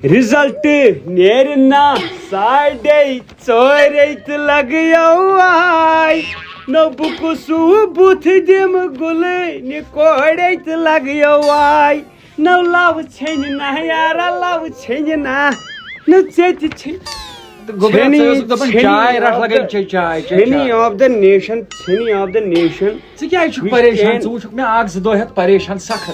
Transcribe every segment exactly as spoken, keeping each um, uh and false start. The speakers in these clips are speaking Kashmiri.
رِزلٹ نیرِ نا ساڑے ژورے تہٕ لگیو آے۔ نہ بہٕ کُسوٗ بُتھ دِمہٕ گُلہٕ نہِ کورے تہٕ لگیو آے۔ نہ لو ژھیٚنہِ نا یارا، لو ژھیٚنہِ نا، نہ ژےٚ تہِ ژھیٚنہِ۔ تہٕ گوٚبرا، ژےٚ ٲسٕکھ دَپان چھٔنی، چاے رَٹھ چھٔنی لگے، of the، چے چاے، چے چھٔنی چاے۔ Of the nation، چھٔنی of the nation۔ ژٕ کیٛازِ چھُکھ We پریشان؟ can۔ ژٕ وٕچھُکھ مےٚ اکھ زٕ دۄہ ہٮ۪تھ پریشان سخت۔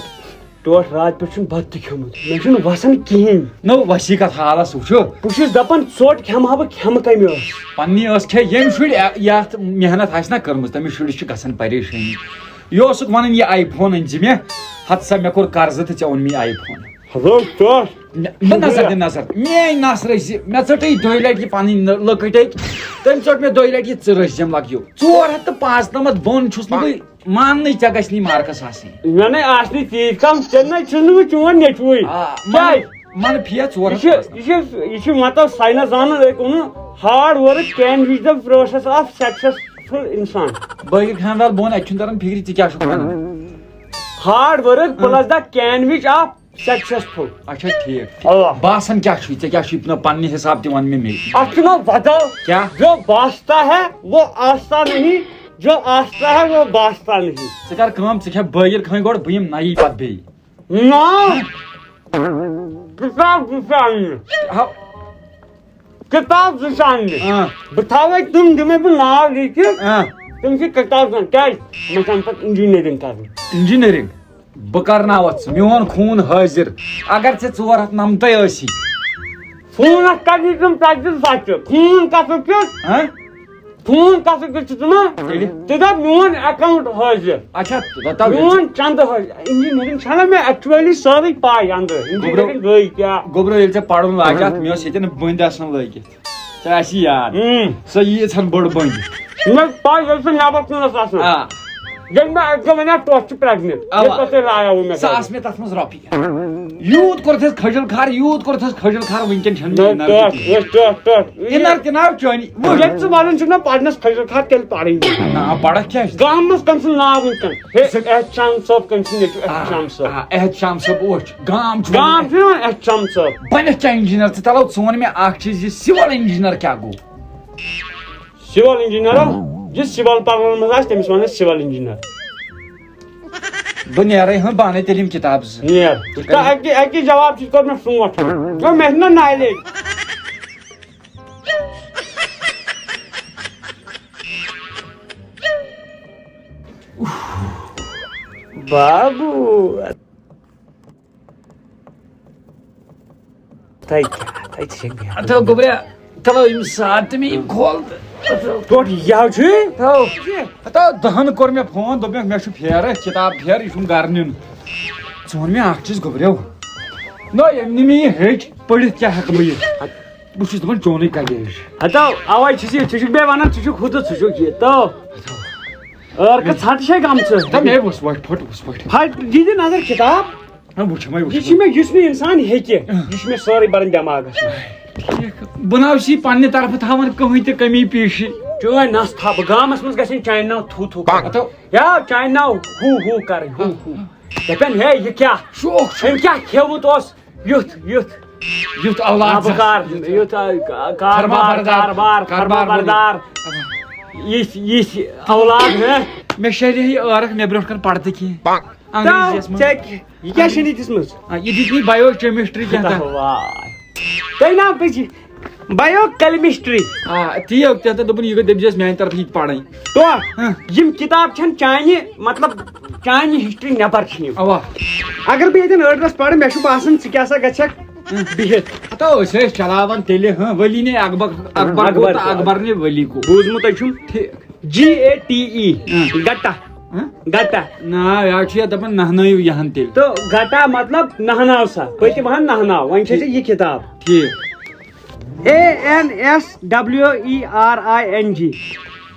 ٹوٹھ راتھ پٮ۪ٹھ چھُنہٕ بَتہٕ تہِ کھیوٚمُت، مےٚ چھُنہٕ وَسان کِہیٖنۍ۔ نو وَسی کَتھ حالَس وٕچھو۔ بہٕ چھُس دَپان، ژوٚٹ کھٮ۪مہٕ ہا بہٕ، کھٮ۪مہٕ کَمہِ ٲس؟ پننی ٲس کھے، ییٚمہِ شُرۍ یَتھ محنت آسہِ نہ کٔرمٕژ، تٔمِس شُرِس چھِ گژھان پریشٲنی۔ یہِ اوسُکھ وَنان یہِ آی فون أنۍ زِ مےٚ، ہَتہٕ سا مےٚ کوٚر قرضہٕ تہٕ ژےٚ اوٚن مےٚ یہِ آی فون۔ حضرت ٹوٹھ۔ مےٚ، مےٚ نظر دِ نظر، میٲنۍ نَس رٔچھ زِ، مےٚ ژٔٹٕے دۄیہِ لَٹہِ یہِ پَنٕنۍ نٔ-، لٔکٕٹۍ أکۍ۔ تٔمۍ ژٔٹ مےٚ دۄیہِ لَٹہِ یہِ، ژٕ رٔچھ زٮ۪م لَگیو۔ ژور ہَتھ تہٕ پانٛژنَمَتھ بۄن چھُس نہٕ بہٕ ماننٕے، ژےٚ گژھِ نہٕ یہِ مارکس آسٕنۍ۔ مےٚ نے آسہِ نہٕ تیٖژ کَم، ژےٚ نے چھُنہٕ وۄنۍ چون نیٚچوٕے۔ آ، کیٛازِ؟ من، من پھیہ ژور یہِ ہَتھ چھُ، پانٛژنَمَتھ۔ یہِ چھُ، یہِ چھُ مطلب ساینس دانن أکۍ ووٚنمُت، hard work can reach the process of successful انسان۔ بٲگِر خان لال بۄن، اَتہِ چھُنہٕ تران فِکرِ ژٕ کیٛاہ چھُکھ وَنان۔ Hard work plus the can reach of successful۔ اچھا، ٹھیٖک۔ اللہ۔ باسان کیٛاہ چھُے؟ ژےٚ کیٛاہ چھُے نہ پننہِ حساب تہِ وَن مےٚ مے۔ اَتھ چھُ ناو بدل۔ کیٛاہ؟ جو باستا ہے وہ آستا نہیں، جو آستا ہے وہ باستا نہیں۔ ژٕ کر کٲم، ژٕ کھےٚ بٲگِر خٲنۍ گۄڈٕ، بہٕ یِمہٕ نَیی پتہٕ بیٚیہِ۔ نا۔ کِتاب زٕ چھِ اَننہِ۔ ہا۔ کِتاب زٕ چھِ اَننہِ۔ آ۔ بہٕ تھاوَے تِم، دِمَے بہٕ ناو لیکھِتھ۔ آ۔ تِم چھِ کِتاب زٕ اَننہِ۔ کیٛازِ؟ مےٚ چھِ اَمہِ پَتہٕ engineering کَرٕنۍ۔ Engineering؟ بہٕ کَرناوَتھ ژٕ، میون خوٗن حٲضِر۔ اگر ژےٚ ژور ہَتھ نَمتَے ٲسی۔ خوٗنَس کَتہِ چھِ تِم ژَتجِس بَچہِ؟ خوٗن کَتھ چھُ؟ ہا؟ فون کَتھ سۭتۍ چھُ ژٕ نا؟ تیٚلہِ؟ ژٕ دَپ میون account حٲضِر۔ اچھا، تہٕ دَپ میون چندٕ حٲضِر۔ Engineering چھَنہ مےٚ actually سٲرٕے پَے اَندٕ۔ Engineering گٔے کیٛاہ؟ گوٚبرو، ییٚلہِ ژےٚ پَرُن لاگہِ اَتھ، مےٚ ٲس ییٚتٮ۪ن بٔنٛدۍ آسان لٲگِتھ۔ ژےٚ آسی یاد۔ اۭں۔ سۄ ییٖژ ہَن بٔڑ بٔنٛدۍ۔ مےٚ پَے ییٚلہِ ژٕ نٮ۪بر کُن ٲس آسان۔ آ۔ ییٚلہِ مےٚ اَکہِ دۄہ وَنیٛاو، ٹۄپھ چھِ pregnant۔ اَوا۔ ییٚلہِ پَتہٕ تۄہہِ لایاوُ مےٚ سۄ گَرِ۔ آسہٕ مےٚ تَتھ منٛز رۄپیہِ۔ یوٗت کوٚرُتھ اَسہِ کھٔجُل کھار، یوٗت کوٚرتھ اَسہِ کھٔجُل کھار، وٕنکٮ۪ن چھَنہٕ مےٚ نہ، اِنَر تہِ ٹۄٹھ، کِہیٖنۍ۔ ٹۄٹھ، ٹۄٹھ۔ اِنَر تہِ نہ آو چٲنی۔ وٕچھ۔ ییٚلہِ ژٕ وَنان چھُکھ نہ پَرنَس کھٔجُل کھار، تیٚلہِ پَرٕنۍ تہِ۔ نہ، پَرَکھ کیٛاہ چھِ؟ گامَس کٔمۍ سُنٛد ناو وٕنکٮ۪ن؟ ہے، زِ- احتشام صٲب، کٔمۍ سُنٛد نیٚچوٗ آ، احتشام صٲب؟ آ، احتشام صٲب اوس۔ گام چھُ گام چھُ یِوان احتشام صٲب۔ بَنٮ۪کھ کیٛاہ engineer؟ ژٕ تَلو، ژٕ وَن مےٚ اَکھ چیٖز، یہِ civil engineer کیٛاہ گوٚو؟ Civil engineer، یُس civil پَرنَس منٛز آسہِ، تٔمِس وَنان civil engineer۔ بہٕ نیرَے ہا پانَے تیٚلہِ یِم کِتابہٕ زٕ۔ نیر۔ تہٕ اَکی، اَکی جواب چھُ، کوٚر مےٚ سونٛٹھ۔ دوٚپ، مےٚ چھِنہ knowledge۔ بابو۔ تۄہہِ کیٛاہ؟ تۄہہِ چھِ کیٛاہ؟ ہتو گوٚبریا، تلو یِم ساد تہٕ مےٚ یِم کھول تہٕ۔ ہتو۔ ٹوٹھ یَو چھُ؟ ہتو۔ ہتو دَہن کوٚر مےٚ فون، دوٚپمَکھ، مےٚ چھُ پھیرٕ، کِتاب پھیرٕ، یہِ چھُم گرٕ نیُن۔ ژٕ وَن مےٚ اکھ چیٖز گوٚبریو۔ نہ، ییٚمۍ نہٕ مےٚ یہِ ہیٚچھ، پٔرِتھ کیٛاہ ہٮ۪کہٕ بہٕ یہِ؟ بہٕ چھُس دَپان چونُے کلیج۔ ہتو، اَوَے چھُس یہِ، ژٕ چھُکھ بیٚیہِ وَنان، ژٕ چھُکھ ہُہ تہٕ ژٕ چھُکھ یہِ۔ تو۔ ہتو۔ ٲر کَتھ ژھَٹ چھے گٔمژٕ۔ تہٕ مےٚ وُچھ وۄٹھ پھوٚٹ، وُچھ وۄٹھ۔ پھٹ، یہِ دِ نظر کِتاب۔ نہ، وٕچھمَے، یہِ چھِ وٕچھمَے۔ مےٚ، یُس نہٕ اِنسان ہیٚکہِ، یہِ چھِ مےٚ سٲرٕے بَران دٮ۪ماغَس منٛز۔ ٹھیٖک۔ بہٕ نہ حظ چھُس پننہِ طرفہٕ تھاوان کٕہٕنۍ تہِ کٔمی پیٖشی۔ چٲنۍ نَس تھاو بہٕ، گامَس منٛز گژھن چانہِ ناو تھوٗ تھوٗ کَرٕنۍ۔ ہتو۔ یا چانہِ ناو ہو ہو کَرٕنۍ، ہو ہو۔ دَپن، ہے، یہِ کیٛاہ؟ شوق چھُ۔ أمۍ کیٛاہ کھیوٚومُت اوس؟ یُتھ، یُتھ۔ یُتھ اولاد آ، بہٕ زَس۔ کار، یُتھ۔ یُتھ، آ، کا-، کاربار، فرما بردار۔ کاربار، فرما کاربار بردار۔ بردار۔ یِتھ، یِتھ اولاد، ہے۔ مےٚ شیرے یہِ عٲرق مےٚ برونٛٹھ کَنہِ پَردٕ کینٛہہ۔ انگریزیَس منٛز۔ ژےٚ کیٛاہ، یہِ کیٛاہ چھےٚ نہٕ دِژمٕژ؟ آ، یہِ دِژ مےٚ biochemistry کینٛہہ تَتھ۔ واے۔ تۄہہِ ناو پٔزی؟ Biochemistry۔ آ، تی یوت تہِ ہَتھ دوٚپُن، یہِ گٔے دٔپۍ زیس میٛانہِ طرفہٕ یہِ تہِ پَرٕنۍ۔ تو، ہاں۔ یِم کِتاب چھَنہٕ چانہِ، مطلب، چانہِ history نٮ۪بر چھِ یِم۔ اَوا۔ اگر بہٕ ییٚتٮ۪ن ٲڈرَس پَرٕ، مےٚ چھُ باسان، ژٕ کیٛاہ سا گژھکھ بِہِتھ۔ ہتو، أسۍ ٲسۍ چلاوان تیٚلہِ، ہاں، ؤلی نے اکبر، اکبر اکبر گوٚو تہٕ تہٕ اکبر نے ؤلی گوٚو۔ بوٗزمُت تۄہہِ چھُم؟ ٹھیٖک۔ G A T E، ہاں۔ گٹا۔ ہاں؟ گٹا۔ نا، یہِ حظ چھُ یَتھ دَپان نہنٲیِو یہِ ہن تیٚلہِ۔ تہٕ گٹا مطلب نہناو سا، پٔتِم ہن نہناو، وۄنۍ چھےٚ ژےٚ یہِ کِتاب۔ ٹھیٖک۔ A N S W E R I N G۔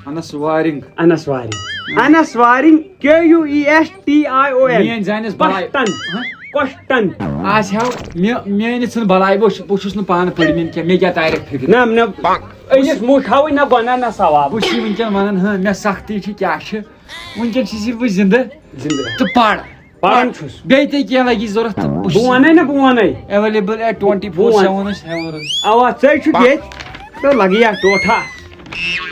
انس وارنگ۔ انس وارنگ۔ انس وارنگ، K U E S T I O N۔ میٲنۍ زانس بلاے۔ کوشٹن۔ ہاں؟ کوشٹن۔ آسہِ ہاو، مےٚ، میٲنۍ ژھٕن بلاے، بہٕ چھُس، بہٕ چھُس نہٕ پانہٕ پٔرمٕتۍ کینٛہہ، مےٚ کیٛاہ تاریخ فِکرِ؟ نہ، نہ۔ أمِس مُٹھاوٕے نہ گۄناہ نہ ثواب۔ بہٕ چھُس وٕنکیٚن ونان، ہاں، مےٚ سختی چھِ، کیٛاہ چھِ؟ وٕنکیٚن چھُس یہِ بہٕ زِندٕ۔ زِندٕ۔ تہٕ پَر۔ پران چھُس۔ بیٚیہِ تہِ کینٛہہ لگی ضروٗرت تہٕ بہٕ بہٕ چھُس وَنَے نہ، بہٕ وَنَے۔ Available at twenty four seven أسۍ ہٮ۪وان حظ۔ اَوا، ژٕے چھُکھ ییٚتہِ تہٕ لَگہِ یا ٹوٹھا۔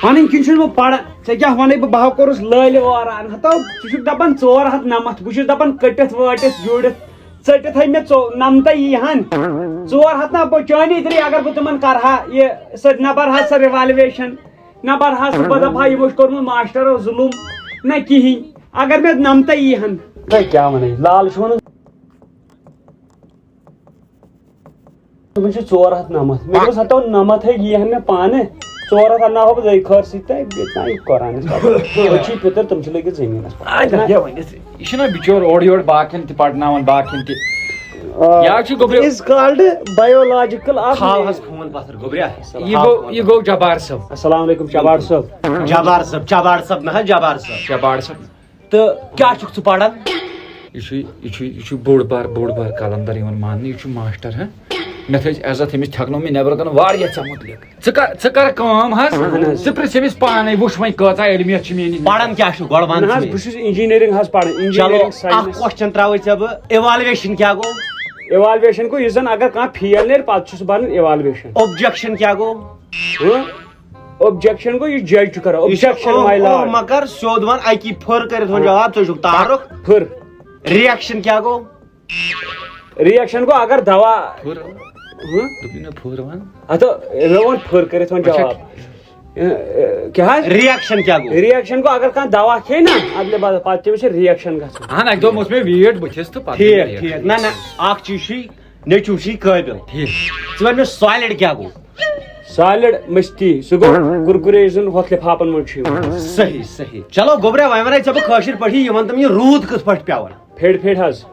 پَنٕنۍ کِنۍ چھُس بہٕ پَران۔ ژےٚ کیٛاہ وَنَے بہٕ، بہٕ ہا کوٚرُس لٲلہِ اوران۔ ہَتو، ژٕ چھُکھ دَپان ژور ہَتھ نَمَتھ، بہٕ چھُس دَپان کٔٹِتھ وٲٹِتھ، ژٔٹِتھ ہے مےٚ ژو-، نَمتَے یی ہَن۔ ژور ہَتھ نہ، بہٕ چٲنی طرح اگر بہٕ تِمَن کَرٕ ہا یہِ، سُہ نہ بَرٕ ہا سۄ revaluation، نہ بَرٕ ہا سُہ، بہٕ دَپہٕ ہا یِمو چھُ کوٚرمُت ماسٹَرو ظُلُم، نہ کِہیٖنۍ۔ اگر مےٚ نَمتَے یی ہَن۔ تۄہہِ کیٛاہ وَنَے؟ لال چھُ وَنان۔ تِمن چھِ ژور ہَتھ نَمَتھ۔ مےٚ دوٚپُس، ہَتو نَمَتھ ہے یی ہَن مےٚ پانہٕ۔ ژور ہَتھ اَنناوہا بہٕ دۄیہِ خٲر سۭتۍ تہٕ ییٚتہِ نہ یہِ قرآنَس پَتہٕ۔ أچھی پِتٕر، تِم چھِ لٔگِتھ زٔمیٖنَس پَتہٕ۔ آ، یہِ کیٛاہ وَنہِ؟ یہِ چھُنہ بِچور اورٕ یورٕ باقیَن تہِ پَرناوان، باقیَن تہِ۔ آ، یہِ حظ چھُ گوٚبریو۔ It is called biological of تھاو حظ فون پَتھر، گوٚبریا۔ یہِ گوٚو، یہِ گوٚو جبار صٲب۔ السلام علیکم، جبار صٲب۔ جبار صٲب، جبار صٲب نہ حظ، جبار صٲب۔ جبار صٲب۔ تہٕ کیٛاہ چھُکھ ژٕ پَران؟ یہِ چھُ، یہِ چھُ، یہِ چھُ بوٚڑ بار، بوٚڑ بار قلندر یِوان ماننہٕ، یہِ چھُ ماسٹر، ہہ؟ مےٚ تھٲوِس عزت، أمِس تھٮ۪کنو مےٚ نٮ۪برٕ کَنہِ واریاہ ژےٚ مُتعلِق۔ ژٕ کر، ژٕ کر کٲم حظ، اہن حظ۔ ژٕ پرٛژھ أمِس پانے، وٕچھ وۄنۍ کۭژاہ علمیت چھِ میٛٲنِس۔ پَران کیٛاہ چھُ گۄڈٕ وَن نہ ژٕ حظ، مےٚ۔ بہٕ چھُس engineering حظ پَران، چلو، engineering اکھ science۔ Question ترٛاوَے ژےٚ بہٕ، evaluation کیٛاہ گوٚو؟ Evaluation گوٚو یُس زَن اگر کانٛہہ fail نیرِ، پَتہٕ چھُ سُہ بَنان evaluation۔ Objection کیٛاہ گوٚو؟ ہہ؟ Objection گوٚو یہِ judge چھُ کران۔ یہِ چھُ Objection، O, my O, lord۔ مگر سیوٚد وَن، اَکی پھٔر کٔرِتھ وَن جواب، ژٕ چھُکھ تارُک۔ پھٔر۔ Reaction کیٛاہ گوٚو؟ Reaction گوٚو اگر دوا۔ پھٔر۔ ہہ؟ دوٚپُے نہ پھٔر وَن۔ ہَتو، مےٚ ووٚن پھٔر کٔرِتھ وَن اچھا۔ جواب۔ اے، اے، کیٛاہ حظ؟ Reaction کیٛاہ گوٚو؟ Reaction گوٚو اگر کانٛہہ دوا کھیٚیہِ نہ، اَدلہِ بدل، پَتہٕ تٔمِس چھِ reaction گژھان۔ اَہَن، اَکہِ دۄہ اوس مےٚ ویٖٹ بٕتھِس تہٕ پَتہٕ گٔے ٹھیٖک، reaction۔ ٹھیٖک۔ نہ، نہ، اَکھ چیٖز چھُے، نیٚچوٗ چھُے قٲبِل۔ ٹھیٖک۔ ژٕ وَن مےٚ solid کیٛاہ گوٚو؟ Solid مستی، سُہ گوٚو کُرکُرے یُس زَن ہۄتھ لِفافَن منٛز چھُ یِوان۔ صحیح، صحیح۔ چلو گوٚبرا، وۄنۍ وَنَے ژےٚ بہٕ کٲشِر پٲٹھی، یہِ وَن تہٕ مےٚ، یہِ روٗد کِتھ پٲٹھۍ پٮ۪وان؟ پھیٖرِ پھیٖرِ حظ۔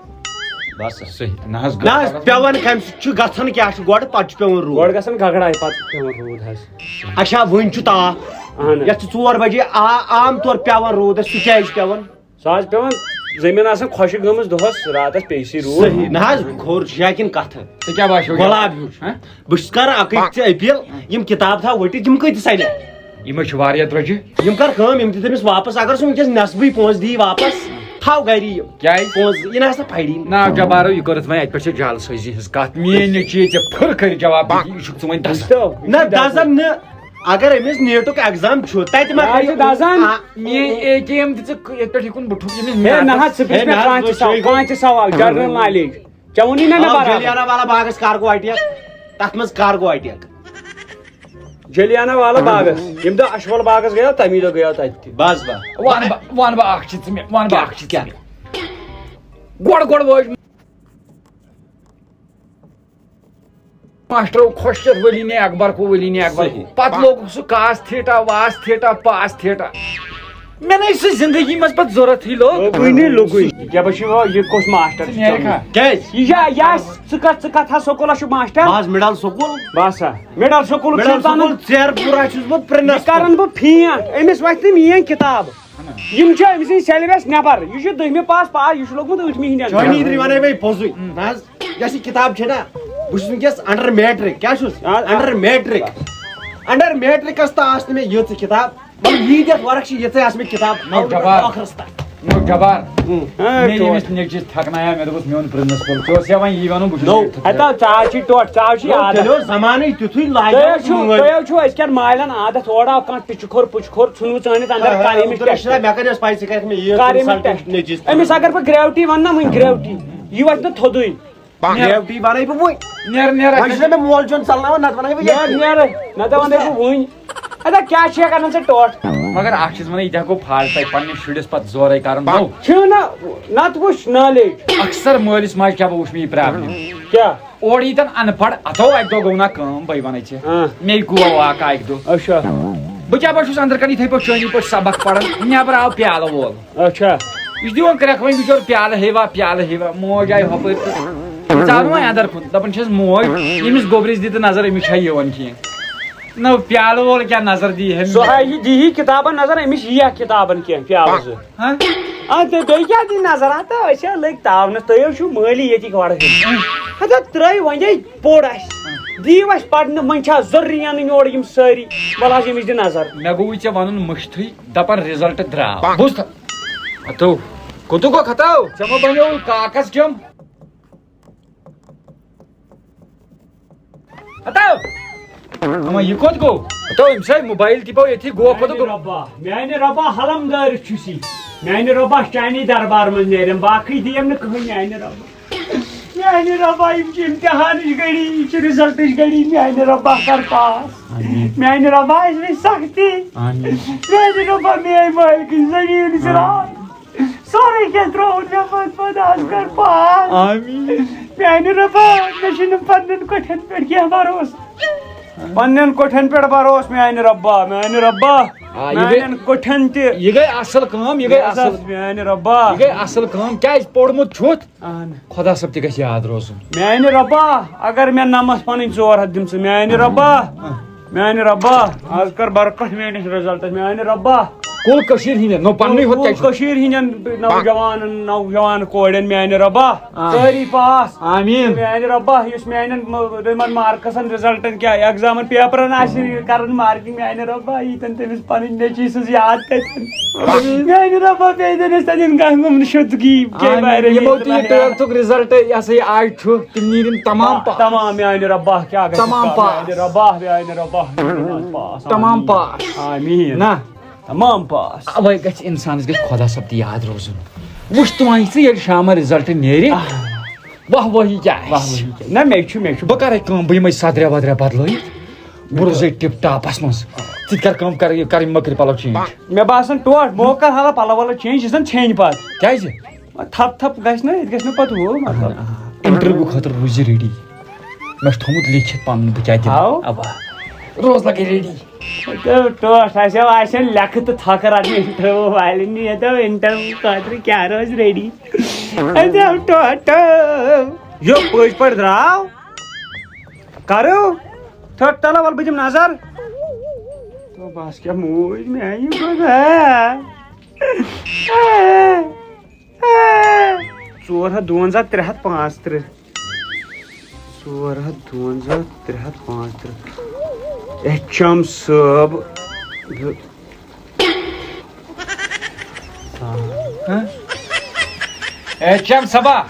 بَس۔ صحیح۔ نہ حظ، نہ حظ، گوٚبرا۔ پٮ۪وان کَمہِ سۭتۍ چھُ، گژھان کیٛاہ چھُ گۄڈٕ، پَتہٕ چھُ پٮ۪وان روٗد۔ گۄڈٕ گژھان گگڑاے، پَتہٕ پٮ۪وان روٗد حظ۔ اچھا، وٕنۍ چھُ تاپھ۔ اَہَن حظ۔ یَتھ چھُ ژور بَجے آ-، عام طور پٮ۪وان روٗد اَسہِ، سُہ کیٛازِ چھُ پٮ۪وان؟ سُہ حظ پٮ۪وان زٔمیٖن آسان خۄشٕک گٔمٕژ دۄہَس راتَس پیٚیہِ سٕے روٗد۔ صحیح۔ نہ حظ، کھوٚر چھُ یا کِنہٕ کَتھٕ؟ ژےٚ کیٛاہ باسیو یہِ؟ گۄلاب ہیوٗ چھُ۔ ہہ؟ بہٕ چھُس کران اَکٕے ژےٚ appeal، یِم کِتاب تھاو ؤٹِتھ، یِم کۭتِس اَنہِ؟ یِمَے چھِ واریاہ درٛۄجہِ۔ یِم کر کٲم، یِم دِ تٔمِس واپس۔ اگر سُہ وٕنکیٚس نٮ۪صبٕے پونٛسہٕ دی واپس، تھاو گری یِم۔ کیٛازِ؟ پونٛسہٕ، یہِ نہ آسہِ نہ پَرِ۔ نہ، جبارو، یہِ کٔرٕتھ وۄنۍ اَتہِ پٮ۪ٹھ ژےٚ جعل سٲزی ہٕنٛز کَتھ۔ میٛٲنۍ نیٚچی ژےٚ پھٕر کٔرِتھ جواب دِتھ، یہِ چھُکھ ژٕ وۄنۍ دَزان۔ وٕچھتو، نہ، دَزان نہٕ۔ اگر أمِس نیٹُک exam چھُ، تَتہِ ما نہ، یہِ چھُ دَزان۔ آ، میٛٲنۍ اے ٹی ایم دِ ژٕ، ییٚتہِ پٮ۪ٹھ ہیوٚکُن بہٕ ٹھُک ییٚمِس ہے، نہ میٹھس۔ حظ، ژٕ پرٛژھ ہے، مےٚ نہ حظ، کانٛہہ تہِ وٕچھ، سوال، یہِ کانٛہہ تہِ سوال، general knowledge۔ ژےٚ ووٚنُے نہ مےٚ آ، برابر۔ جلیانہ والا باغس کر گوٚو attack؟ تتھ منٛز کر گوٚو attack؟ جلیانہ والا باغس، ییٚمہِ دۄہ اچھول باغس گٔیو، تمی دۄہ گٔیو تتہِ تہِ۔ بس، بس۔ وَن بہٕ، وَن بہٕ اکھ چیٖز ژٕ مےٚ، وَن بہٕ کیٛاہ، اکھ چیٖز ژٕ کیٛاہ؟ مےٚ۔ گۄڈٕ، گۄڈٕ وٲج ماسٹرو خۄش چتھ ولی نے اکبر کو، ولی نے اکبر کو۔ صحیح۔ پتہٕ لوگُکھ سُہ کاس تھیٹا، واس تھیٹا، پاس تھیٹا۔ مےٚ نے سُہ زندگی منٛز پتہٕ ضوٚرتھٕے لوٚگ۔ لوٚگُے نہٕ، لوٚگُے۔ کیٛاہ بہٕ چھُس یہِ کُس ماسٹر ژٕ چھُ نیرکھا؟ چاوُن؟ کیٛازِ؟ یہِ چھا، یہِ آسہِ، ژٕ کتھ، ژٕ کتھ ہا سکوٗلس چھُکھ ماسٹر؟ بہٕ حظ مڈل سکوٗل۔ بس ہا، مڈل سکوٗلُک مڈل چھُس بہٕ سکوٗل ژیرٕ پوٗرہ چھُس بہٕ پرنس۔ بہٕ کرن بہٕ فین، أمِس وۄتھِ نہٕ میٲنۍ کِتاب۔ یِم چھِ أمۍ سٕنٛدِ syllabus نٮ۪بر۔ یہِ چھُ دٔہمہِ پاس پاس، یہِ چھُ لوٚگمُت ٲٹھمہِ ہِنٛدٮ۪ن۔ چٲنی تہِ وَنے مےٚ پوٚزُے۔ نہ حظ، یۄس یہِ کِتاب چھےٚ نا، بہٕ چھُس وٕنکیٚس under matric۔ کیٛاہ چھُس؟ آ، آ۔ Under matric۔ Under matricس تہٕ آسہٕ نہٕ مےٚ ییٖژٕ کِتاب۔ مطلب، ییٖتیٛاہ ورق چھِ، ییٖژٕے آسہٕ مےٚ کِتاب۔ نو جبار۔ ٲخرس تام۔ نو جبار۔ ہاں، مےٚ ٹوٹھ۔ ییٚمِس نیٚچوِس تھکنایاو، مےٚ دوٚپُس، میون پرنسپل چھُ، اوس یا وۄنۍ یی وَنُن، بہٕ چھُس نو۔ ییٚتہِ تھکان۔ ہتا، ژٕ آو چھی ٹوٹھ، ژٕ آو چھی نو، عادت۔ تیٚلہِ اوس زمانٕے تیُتھُے، لاگہِ تۄہہِ اوس حظ چھُو، مٲلۍ۔ تۄہہِ حظ چھُو أزکٮ۪ن مالٮ۪ن عادت، اورٕ آو کانٛہہ ٹِچہِ کھوٚر، پُچہِ کھوٚر، ژھُنوٕ ژٲنِتھ اندر، ہاں، کر ییٚمِس عبدالرشیٖد، ٹٮ۪سٹ؟ مےٚ کَتہِ ٲس پَے ژٕ کَرَکھ مےٚ یہِ کر ییٚمِس consult ٹٮ۪سٹ؟ نیٚچِس؟ أمِس اگر بہٕ gravity وَنہٕ نا وٕنۍ gravity، یہِ وَتھِ نہٕ تھوٚدُے۔ Gravity وَنَے بہٕ وۄنۍ۔ نیر، نیر، وۄنۍ چھُنہ مےٚ مول چون ژَلناوان، نَتہٕ وَنَے بہٕ نیر، ییٚتہِ۔ نیر، نَتہٕ وَنَے بہٕ وٕنۍ۔ اَدا کیٛاہ چھِ ہٮ۪کان ژٕ ٹوٹھ؟ مگر اکھ چیٖز وَنَے، یہِ تہِ ہٮ۪کو فالٹَے پنٛنِس شُرِس پَتہٕ زورَے کَرُن۔ نو۔ چھِ نہ، نَتہٕ وٕچھ knowledge۔ اکثر مٲلِس ماجہِ کیٛاہ بہٕ وٕچھ مےٚ یہِ problem۔ کیٛاہ؟ اورٕ ییٖتٮ۪ن اَن پَڑھ، اَتھو اَکہِ دۄہ گوٚو نہ کٲم، بَے وَنَے ژےٚ۔ ہاں۔ مے گوٚو واقعہ اَکہِ دۄہ۔ اچھا۔ بہٕ کیٛاہ بہٕ چھُس اَندَر کَنہِ یِتھَے پٲٹھۍ چٲنی پٲٹھۍ سبق پَران، نٮ۪برٕ آو پیالہٕ وول۔ اچھا۔ یہِ چھُ دِوان کرٛٮ۪کھ وۄنۍ بِچور، پیالہٕ ہیوا، پیالہٕ ہیوا۔ موج آیہِ ہۄپٲرۍ تہٕ ژاو وۄنۍ اَندَر کُن۔ دَپان چھَس، موج، ییٚمِس گوٚبرِس دِ تہٕ نظر، أمِس چھا یِوان کینٛہہ۔ نہ، پیالہٕ وول کیٛاہ نظر دی ہے؟ سُہ ہا یہِ دی ہی کِتابَن نظر، أمِس یِیہِ اَتھ کِتابَن کینٛہہ، پیالہٕ زٕ۔ ہاں؟ آ، تہٕ بیٚیہِ کیٛاہ دی نظر؟ ہا، تہٕ أسۍ ہا لٔگۍ تاونَس، تُہۍ حظ چھِو مٲلی ییٚتِکۍ وَڑٕ ہٕنٛدۍ۔ ہَتہٕ ترٛٲیِو وۄنۍ ہے پوٚر اَسہِ۔ دِیِو اَسہِ پَرنہٕ، وۄنۍ چھا ضروٗری اَنٕنۍ یورٕ یِم سٲری؟ وَلہٕ حظ، ییٚمِس دِ نظر۔ مےٚ گوٚوُے ژےٚ وَنُن مٔشتھٕے، دَپان result درٛاو۔ بوٗزتھا؟ ہَتو۔ کوٚتُک گوٚو ختم؟ ژےٚ ما بنیووُے کاغذ کیوٚم؟ ختم۔ اما، یہِ کوٚت گوٚو؟ ختم، أمۍ سا موبایل تہِ پیوٚو ییٚتھی، گوٚو کوٚتُک میانہِ گوٚو؟ رۄبا، میانہِ رۄبا، حلم دٲرِتھ چھُس یہِ۔ میانہِ رۄبا، چانی دربار منٛز نیرم، باقٕے دِیم نہٕ کٕہٕنۍ میانہِ رۄبا۔ میانہِ رۄبا، یِم چھِ امتحانٕچ گٔڑی، یہِ چھِ رِزلٹٕچ گٔڑی، میانہِ رۄبا کر پاس۔ آمین۔ میانہِ رۄبا، اَسہِ وٕچھ سختی۔ آمین۔ میانہِ رۄبا، میٲنۍ مٲلکٕنۍ زٔمیٖن زِراعت۔ سورُے کینٛہہ ترٛووُن مےٚ پتہٕ پتہٕ، آز کر پاس۔ آمین۔ میانہِ رۄبا، مےٚ چھُنہٕ پننٮ۪ن کۄٹھٮ۪ن پٮ۪ٹھ کینٛہہ بھروسہٕ۔ پننٮ۪ن کۄٹھٮ۪ن پٮ۪ٹھ بھروسہٕ، میانہِ رۄبا، میانہِ رۄبا۔ آ، یہِ گٔے، میانٮ۪ن کۄٹھٮ۪ن تہِ۔ یہِ گٔے اصل کٲم، یہِ گٔے یہِ اصل۔ حظ، میانہِ رۄبا۔ یہِ گٔے اصل کٲم، کیازِ پوٚرمُت چھُتھ؟ اہن۔ خۄدا صٲب تہِ گژھِ یاد روزُن۔ میانہِ رۄبا، اگر مےٚ نمتھ پنٕنۍ ژور ہتھ دِمژٕ، میانہِ رۄبا، میانہِ رۄبا، آز کر برکت میٲنِس رِزلٹس، میانہِ رۄبا۔ کُل کٔشیٖر ہِنٛدٮ۪ن، نو پننُے ہوت کُل کیٛازِ چھُ؟ کٔشیٖر ہِنٛدٮ۪ن نوجوانن، نوجوان کورٮ۪ن، میانہِ رۄبا، آ۔ سٲری پاس۔ آمیٖن۔ میانہِ رۄبا، یُس میانٮ۪ن م-، یِمن مارکسن، رِزلٹن کیٛاہ، ایگزامن، پیپرن آسہِ کران مارکِنگ، میانہِ رۄبا، ییٖتٮ۪ن تٔمِس پنٕنۍ نیٚچی سٕنٛز یاد کتٮ۪ن۔ میانہِ رۄبا، بیٚیہِ دِن أسۍ تَتٮ۪ن کانٛہہ گُمنہٕ شدگی، کیٛاہ آمین۔ بارے یِمو میٛٲنۍ تہِ یہِ رۄبا۔ ٹُویلتھُک رِزلٹ، یہِ ہسا یہِ آز چھُ، تِم نیرن تمام پاس۔ تمام میانہِ رۄبا، کیٛاہ گژھِ تمام پاس۔ میانہِ رۄبا، میانہِ رۄبا، میانہِ رۄبا، پاس۔ تمام آمیٖن۔ پاس۔ آمیٖن۔ نہ۔ تمام پاس۔ اوے گژھِ انسانس گژھِ خۄدا صٲب تہِ یاد روزُن۔ وٕچھ تُہۍ ژٕ ییٚلہِ شامن رِزلٹ نیرِ، آہ۔ واہ وٲہی کیٛاہ آسہِ؟ واہ وٲہی کیٛاہ؟ نہ، مےٚ چھُ، مےٚ چھُ۔ بہٕ کرے کٲم، بہٕ یِمے سدریا ودریا بدلٲیِتھ۔ بہٕ روزے ٹِپ ٹاپس منٛز۔ ژٕ تہِ کر کٲم، کر یہِ، کر یِم مٔکرِ پلو چینج۔ مےٚ باسان ٹوٹھ، بہٕ کر حالا پلو ولو چینج، یہِ زن ژھیٚنۍ پتہٕ۔ کیٛازِ؟ وۄنۍ تھپ تھپ گژھِ نہ، ییٚتہِ گژھِ نہٕ پتہٕ ہُہ مطلب۔ انٹرویو خٲطرٕ روٗزِ ریڈی۔ مےٚ چھُ تھوٚمُت لیکھِتھ پنُن بہٕ کیٛاہ دِمہٕ۔ ہاو؟ اوا۔ روز لگے ریڈی۔ تہٕ ٹوٹھ آسہِ ہا، آسہِ ہا لیکھٕ تہٕ تھۄکہٕ رٹنہِ انٹرویو والٮ۪ن نِش۔ ییٚتہِ انٹرویو خٲطرٕ کیٛاہ روزِ ریڈی؟ اَتہِ آو ٹوٹھ۔ یو پٔزۍ پٲٹھۍ درٛاو۔ کرو۔ تھوٚد تلہٕ، وَلہٕ بہٕ دِمہٕ نظر۔ تو بس کیٛاہ موٗدۍ میٛانہِ خۄدا۔ ژور ہَتھ دُوَنزاہ، ترٛےٚ ہَتھ پانٛژھ تٕرٛہ۔ ژور ہَتھ دُوَنزاہ، ترٛےٚ ہَتھ پانٛژھ تٕرٛہ۔ ایچ ایم صٲب۔ ہہ؟ ایچ ایم صٲبا۔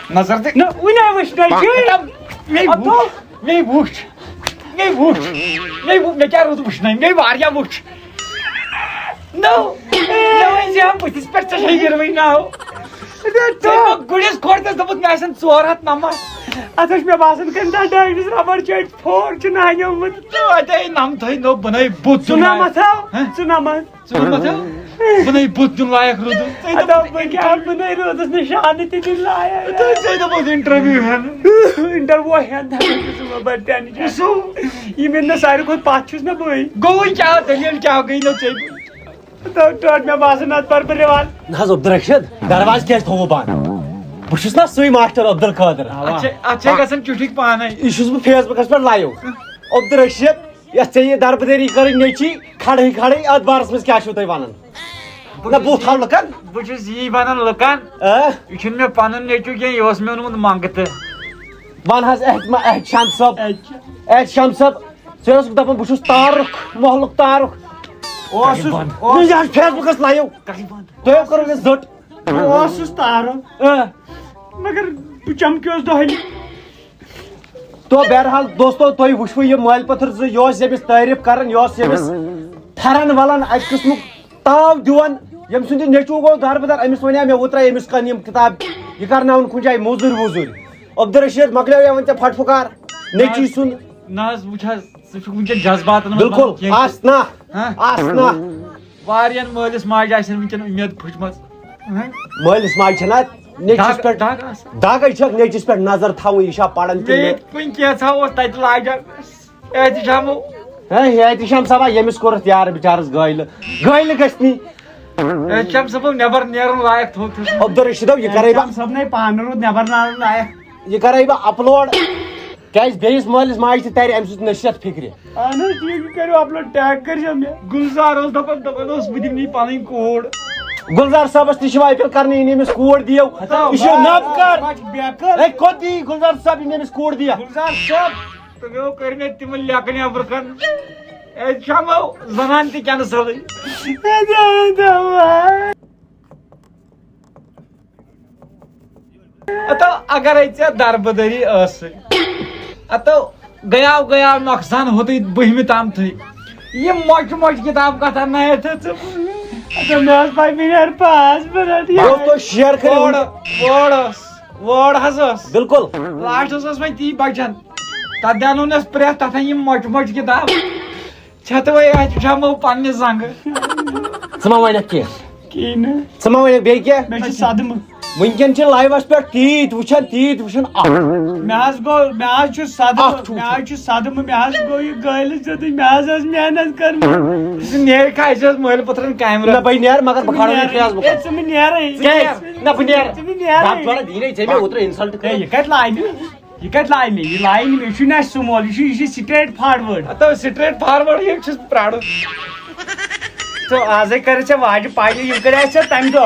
نظر دِ۔ نہ، وٕنہِ وٕچھ نہ، یہِ۔ مے اَتھ وٕچھ، مے وٕچھ، مے وٕچھ، مے وٕچھ، مےٚ کیٛاہ روٗد وٕچھنَے؟ مے واریاہ وٕچھ۔ نو، مےٚ وۄنۍ زِ ہم بٕتھِس پٮ۪ٹھ ژےٚ چھے یِروٕے ناو۔ ژےٚ مےٚ گُرِس کھۄر تَس دوٚپُت مےٚ آسَن ژور ہَتھ نَمَتھ۔ اَتھ اوس مےٚ باسان کٔمۍ تام ڈایٹَس رَبَر چٲٹۍ پھوٚر چھُ نہٕ ہَنیومُت۔ تہٕ اَتے نَمتھٕے نوٚو بَنٲے بُتھ دیُن ژُنَمَتھ لایق۔ ہا؟ ژُنَمَتھ۔ ژٕ وَن مےٚ تھا، بہٕ نے بُتھ دیُن لایق روٗدُس۔ ژےٚ اَدٕ دوٚپُتھ بہٕ کیٛاہ، بہٕ نے روٗدُس نہٕ شانہٕ تہِ دِنۍ لایق۔ تہٕ ژےٚ دوٚپُتھ اِنٹروِو ہٮ۪نہٕ۔ اِنٹروِو ہٮ۪ن تھاوٕ بہٕ ژٕ مہ بَر ٹٮ۪نشَن۔ وٕچھِو۔ یہِ مےٚ نہٕ ساروی کھۄتہٕ پَتھ چھُس نہ بٕے۔ گوٚوٕے کیٛاہ دٔلیٖل کیٛاہ گٔے نہ ژےٚ؟ تہٕ ٹٲٹھ مےٚ باسان اَتھ پَرٕ بہٕ رِوال۔ نہ حظ عبدالرشید، دروازٕ کیٛازِ تھوٚوُ بنٛد؟ بہٕ چھُس نہ سُے ماسٹر عبدالقادر۔ اَتھ چھِ، اَتھ چھِ گژھان چُٹھِک پانَے۔ یہِ چھُس بہٕ فیس بُکَس پٮ۪ٹھ لایِو۔ عبدالرشید، یۄس ژےٚ یہِ دربٕدٔری کٔرٕنۍ نیٚچی، کھڑٕے کھڑٕے، اَتھ بارَس منٛز کیٛاہ چھُو تُہۍ وَنان؟ نہ، بہٕ تھاوٕ لُکَن۔ بہٕ چھُس یی وَنان لُکَن، آ؟ یہِ چھُنہٕ مےٚ پَنُن نیٚچوٗ کینٛہہ، یہِ اوس مےٚ اوٚنمُت منٛگہٕ تہٕ۔ وَن حظ احتما-، احتشام صٲب، احتشام صٲب، ژٕ اوسُکھ دَپان بہٕ چھُس تارُک، محلُک تارُکھ۔ اوسُس، نہ، اوس-، یہِ حظ فیس بُکَس لایِو۔ تۄہہِ کٔرٕو مےٚ زٔٹ۔ بہٕ اوسُس تارُک۔ آ۔ مگر بہٕ چمکیوس دۄہلہِ۔ تو بہرحال دوستو، تُہۍ وٕچھوٕ یہِ مٲلۍ پٔتھٕر زٕ، یہِ اوس ییٚمِس تعریٖف کران، یہِ اوس ییٚمِس تھرن ولان، اَکہِ قٕسمُک تاو دِوان، ییٚمہِ سُنٛد یہِ نیٚچوٗ گوٚو دربٕدر، أمِس وَنیٛاو مےٚ اوترَے أمِس کَن یِم کِتاب، یہِ کرناوُن کُنہِ جایہِ موٚزوٗرۍ ووٚزوٗرۍ۔ عبدالرشید، مۄکلیو یِوان ژےٚ پھٹھ پھُکار، نیٚچی سُنٛد۔ نہ حظ، وٕچھ حظ، ژٕ چھُکھ وٕنکیٚن جذباتن منٛز بِلکُل، وَنان کینٛہہ۔ آس نہ، ہاں؟ آس نہ۔ واریاہن مٲلِس ماجہِ آسن وٕنکیٚن اُمید پھٕچمٕژ۔ ہاں؟ مٲلِس ماجہِ چھَنہ نیٚچِس دگ، پٮ۪ٹھ دگ آسان۔ دگے چھَکھ نیٚچِس پٮ۪ٹھ نظر تھاوٕنۍ، یہِ چھا پَران کِنہٕ مےٚ نہ؟ ییٚتہِ کُنہِ کینٛژھا اوس تَتہِ لاجان۔ احتشام۔ ہے، احتشام صٲبا، ییٚمِس کوٚرُتھ یارٕ بِچارَس گٲلۍ، گٲلۍ گژھِ نی۔ احتشام صٲبُن نٮ۪بر نیرُن لایق تھوٚو تھوٚو۔ عبدالرشیدو، یہِ کَرَے بہٕ، احتشام صٲبنَے پانہٕ روٗد نٮ۪بر نیرُن لایق۔ یہِ کَرَے بہٕ اپلوڈ۔ کیٛازِ بیٚیِس مٲلِس ماجہِ تہِ تَرِ اَمہِ سۭتۍ نصیحت فِکرِ۔ اہن حظ، ٹھیٖک، یہِ کٔرِو اپلوڈ، ٹیگ کٔرۍزیو مےٚ۔ گُلزار اوس دَپان، دَپان اوس، "بہٕ دِمہٕ نہٕ یہِ پَنٕنۍ کوٗر۔" گُلزار صٲبَس تہِ چھِ وۄنۍ اپیل کَرنہٕ یِنہٕ أمِس کوٗر دِیو۔ ہتا یہِ چھُ واہ، نَب کَر۔ واہ، بے عقل۔ ہے، کوٚت دی گُلزار صٲب یِم أمِس کوٗر دِیا؟ گُلزار صٲب، تِمو کٔرۍ مےٚ تِمہٕ لیکہٕ نٮ۪برٕ کَن۔ أسۍ چھَمو زنان تہِ کینسلٕے۔ اتو اگرے ژےٚ دربدری ٲسٕے، اتو گٔیاو گٔیاو نۄقصان ہوٚتُے بٔہمہِ تامتھٕے۔ یہِ مۄچہِ مۄچہِ کِتاب کتھ اننایتھ ژٕ؟ اتو مےٚ ٲس پاے بہٕ نیرٕ پاس، بہٕ رٹہٕ یہِ۔ دوستو، شیئر کٔرِو۔ وٲڈ، وٲڈ ٲس، وٲڈ حظ ٲس۔ بِلکُل۔ لاسٹس ٲس وۄنۍ تی بچان۔ تتھ دیانو نہٕ اَسہِ پرٛٮ۪تھ، تتھ أنۍ یِم مۄچہِ مۄچہِ کِتاب۔ چھتوے اَتہِ وٕچھان بہٕ پننہِ زنٛگہٕ۔ ژٕ ما وَنکھ کینٛہہ؟ کِہیٖنۍ نہٕ۔ ژٕ ما وَنکھ بیٚیہِ کینٛہہ؟ مےٚ چھُ صدمہٕ۔ وٕنکٮ۪ن چھِ لایوَس پٮ۪ٹھ تیٖتۍ وٕچھان، تیٖتۍ وٕچھان اکھ۔ مےٚ حظ گوٚو، مےٚ حظ چھُ صدمہٕ، اکھ چھُ مےٚ حظ چھُ صدمہٕ، مےٚ حظ گوٚو یہِ گٲلِس دیُتُے، مےٚ حظ ٲس محنت کٔرمٕژ۔ ژٕ نیرِ کھا، اَسہِ اوس مٲلۍ پٔتھرَن کیمرہ۔ نہ، بہٕ نیرٕ، مگر بہٕ کھارو یہِ فیس بُکَس۔ ہے، ژٕ مہٕ نیرَے۔ ژٕ کیٛازِ؟ نہ، بہٕ نیرٕ۔ ژٕ مہٕ نیرَے۔ بَتہٕ جوڑا دی نَے ژےٚ مےٚ اوترٕ insult ہے، کٔرِتھ۔ یہِ کَتہِ لاینہِ؟ یہِ کَتہِ لاینہِ؟ یہِ لاینہِ مےٚ، یہِ چھُے نہٕ اَسہِ سُمول، یہِ چھُ، یہِ چھُ straight forward۔ ہتو straight forward یہِ چھُس پرٛارُن۔ تہٕ آزے کَرِ ژےٚ واجہِ پاجہِ، یِم کَرِ اَسہِ ژےٚ تَمہِ دۄہ۔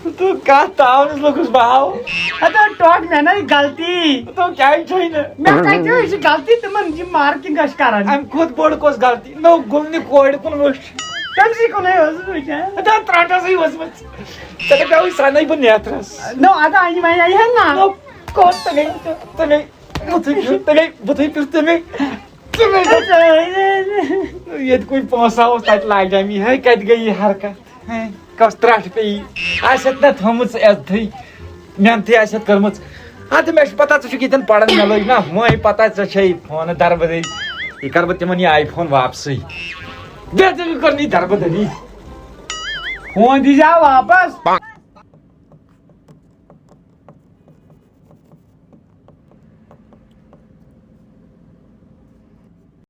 تہٕ کَتھ تاونَس لوٚگُس بہٕ ہاو۔ ہتو ٹۄٹھ مےٚ نَے غلطی۔ تہٕ کیٛازِ چھُے نہٕ؟ مےٚ کَتہِ چھُ، یہِ چھِ غلطی تِمَن، یہِ marking ٲسۍ کَران۔ اَمہِ کھۄتہٕ بٔڑ کۄس غلطی؟ نو گُلنہِ کورِ کُن وٕچھ۔ تٔمسٕے کُنُے ٲسٕس وٕچھان۔ ہتو ترٛٹھ ٲسٕے ؤژھمٕژ۔ ژےٚ دَپیٛاوُے سۄ نَے بہٕ نیترَس۔ نو، اَدٕ اَنہِ وۄنۍ اَنہِ ہا نا۔ نو، کوٚت تَمے، تَمے، بُتھٕے پھِر، تَمے، بُتھٕے پھِر تَمے۔ تَمے۔ ییٚتہِ کُنہِ پونٛسہٕ اوس، تَتہِ لاجام یہِ۔ ہے، کَتہِ گٔے یہِ حرکت؟ ہے، کۄس ترٛٹھ پیٚیہِ؟ آسہِ ہَتھ نہ تھٲومٕژ عزتھٕے، محنتھٕے آسہِ ہَتھ کٔرمٕژ۔ اَدٕ مےٚ چھِ پَتہ، ژٕ چھُکھ ییٚتٮ۪ن پَران، مےٚ لٔج نہ وۄنۍ پَتہ، ژےٚ چھےٚ یہِ فون دربٕدٔری۔ یہِ کَرٕ بہٕ تِمَن یہِ آی فون واپسٕے۔ بیٚیہِ ژٕ کَر نہٕ یہِ دربٕدٔری۔ فون دیٖزِ ہا واپس۔